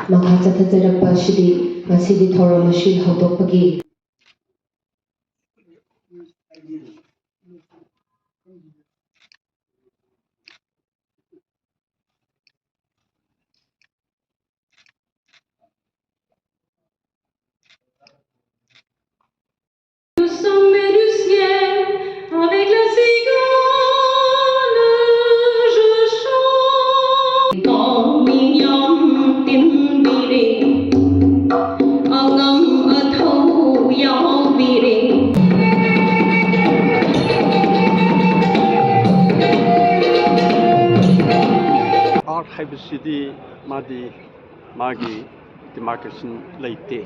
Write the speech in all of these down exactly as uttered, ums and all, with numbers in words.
ꯃꯈꯥ ꯆꯠꯊꯖꯔꯛꯄ ꯑꯁꯤꯗꯤ ꯉꯁꯤꯒꯤ ꯊꯧꯔꯝ ꯑꯁꯤ ꯍꯧꯗꯣꯛꯄꯒꯤ Au sommet du ciel, avec la cigale, je chante. Dans mignon timbiri, angam athau yau biri. Art ꯍꯥꯏꯕꯁꯤꯗꯤ ꯃꯥꯗꯤ ꯃꯥꯒꯤ demarcation ꯂꯩꯇꯦ꯫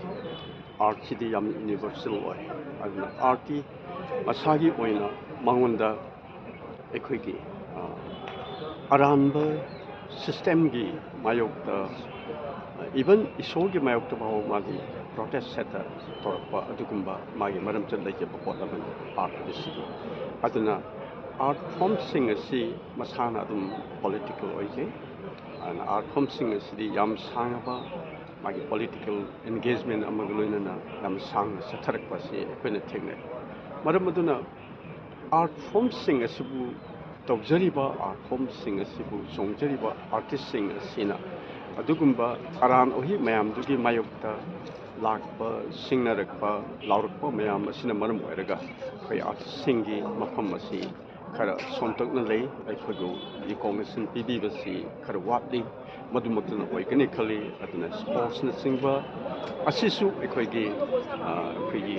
Artꯁꯤꯗꯤ ꯌꯥꯝ universal ꯑꯣꯏ꯫ ꯑꯗꯨꯅ artꯇꯤ ꯃꯁꯥꯒꯤ ꯑꯣꯏꯅ ꯃꯉꯣꯟꯗ ꯑꯩꯈꯣꯏꯒꯤ, ꯑ, ꯑꯔꯥꯟꯕ systemꯒꯤ ꯃꯥꯌꯣꯛꯇ, even ꯏꯁꯣꯔꯒꯤ ꯃꯥꯌꯣꯛꯇ ꯐꯥꯎꯕ ꯃꯥꯒꯤ protest ꯍꯦꯛꯇ ꯇꯧꯔꯛꯄ ꯑꯗꯨꯒꯨꯝꯕ ꯃꯥꯒꯤ ꯃꯔꯝꯆꯠ ꯂꯩꯖꯕ ꯄꯣꯠ ꯑꯃꯅꯤ art ꯍꯥꯏꯕꯁꯤꯗꯤ꯫ ꯑꯗꯨꯅ art formꯁꯤꯡ ꯑꯁꯤ ꯃꯁꯥꯅ ꯑꯗꯨꯝ political ꯑꯣꯏꯖꯩ꯫ ꯑꯗꯨꯅ art formꯁꯤꯡ ꯑꯁꯤꯗꯤ ꯌꯥꯝ ꯁꯥꯡꯉꯕ ꯃꯥꯒꯤ political engagement ꯑꯃꯒ ꯂꯣꯏꯅꯅ ꯌꯥꯝ ꯁꯥꯡꯅ ꯆꯠꯊꯔꯛꯄ ꯑꯁꯤ ꯑꯩꯈꯣꯏꯅ ꯊꯦꯡꯅꯩ꯫ ꯃꯔꯝ ꯑꯗꯨꯅ art formꯁꯤꯡ ꯑꯁꯤꯕꯨ ꯇꯧꯖꯔꯤꯕ, art formꯁꯤꯡ ꯑꯁꯤꯕꯨ ꯆꯣꯡꯖꯔꯤꯕ artistꯁꯤꯡ ꯑꯁꯤꯅ ꯑꯗꯨꯒꯨꯝꯕ ꯑꯔꯥꯟ ꯑꯍꯩ ꯃꯌꯥꯝꯗꯨꯒꯤ ꯃꯥꯌꯣꯛꯇ ꯂꯥꯛꯄ, ꯁꯤꯡꯅꯔꯛꯄ, ꯂꯥꯎꯔꯛꯄ ꯃꯌꯥꯝ ꯑꯁꯤꯅ ꯃꯔꯝ ꯑꯣꯏꯔꯒ ꯑꯩꯈꯣꯏ artistꯁꯤꯡꯒꯤ ꯃꯐꯝ ꯑꯁꯤ ꯈꯔ ꯁꯣꯟꯇꯛꯅ ꯂꯩ꯫ ꯑꯩꯈꯣꯏꯕꯨ recognition ꯄꯤꯕꯤꯕꯁꯤ ꯈꯔ ꯋꯥꯠꯂꯤ꯫ ꯃꯗꯨꯃꯛꯇꯅ ꯑꯣꯏꯒꯅꯤ ꯈꯜꯂꯤ꯫ ꯑꯗꯨꯅ sportsꯅꯆꯤꯡꯕ ꯑꯁꯤꯁꯨ ꯑꯩꯈꯣꯏꯒꯤ, ꯑ, ꯑꯩꯈꯣꯏꯒꯤ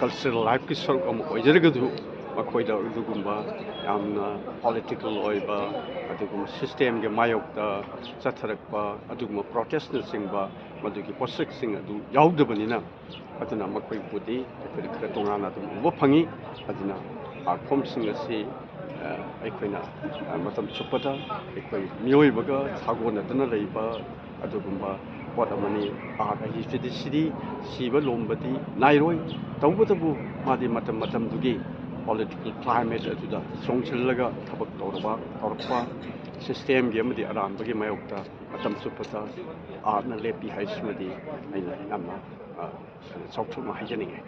cultural lifeꯀꯤ ꯁꯔꯨꯛ ꯑꯃ ꯑꯣꯏꯖꯔꯒꯁꯨ, ꯃꯈꯣꯏꯗ ꯑꯗꯨꯒꯨꯝꯕ ꯌꯥꯝꯅ political ꯑꯣꯏꯕ, ꯑꯗꯨꯒꯨꯝꯕ systemꯒꯤ ꯃꯥꯌꯣꯛꯇ ꯆꯠꯊꯔꯛꯄ ꯑꯗꯨꯒꯨꯝꯕ protestꯅꯆꯤꯡꯕ ꯃꯗꯨꯒꯤ ꯄꯣꯠꯁꯛꯁꯤꯡ ꯑꯗꯨ ꯌꯥꯎꯗꯕꯅꯤꯅ, ꯑꯗꯨꯅ ꯃꯈꯣꯏꯕꯨꯗꯤ ꯑꯩꯈꯣꯏꯅ ꯈꯔ ꯇꯣꯉꯥꯟꯅ ꯑꯗꯨꯝ ꯎꯕ ꯐꯪꯉꯤ꯫ ꯑꯗꯨꯅ art formꯁꯤꯡ ꯑꯁꯤ, ꯑ, ꯑꯩꯈꯣꯏꯅ, ꯑ, ꯃꯇꯝ ꯆꯨꯞꯄꯗ ꯑꯩꯈꯣꯏ ꯃꯤꯑꯣꯏꯕꯒ ꯁꯥꯒꯣꯟꯅꯗꯨꯅ ꯂꯩꯕ ꯑꯗꯨꯒꯨꯝꯕ ꯄꯣꯠ ꯑꯃꯅꯤ꯫ Art ꯍꯥꯏꯁꯤꯗꯤ ꯁꯤꯗꯤ ꯁꯤꯕ ꯂꯣꯝꯕꯗꯤ ꯅꯥꯏꯔꯣꯏ꯫ ꯇꯧꯕꯇꯕꯨ ꯃꯥꯗꯤ ꯃꯇꯝ ꯃꯇꯝꯗꯨꯒꯤ political climate ꯑꯗꯨꯗ ꯆꯣꯡꯁꯤꯜꯂꯒ ꯊꯕꯛ ꯇꯧꯔꯕ, ꯇꯧꯔꯛꯄ ꯁꯤꯁꯇꯦꯝꯒꯤ ꯑꯃꯗꯤ ꯑꯔꯥꯟꯕꯒꯤ ꯃꯥꯌꯣꯛꯇ ꯃꯇꯝ ꯆꯨꯞꯄꯗ ꯑꯥꯔꯠꯅ ꯂꯦꯞꯄꯤ ꯍꯥꯏꯁꯤꯃꯗꯤ ꯑꯩꯅ ꯌꯥꯝꯅ, ꯑ, ꯀꯩꯅꯣ, ꯆꯥꯎꯊꯣꯛꯅ ꯍꯥꯏꯖꯅꯤꯡꯉꯤ꯫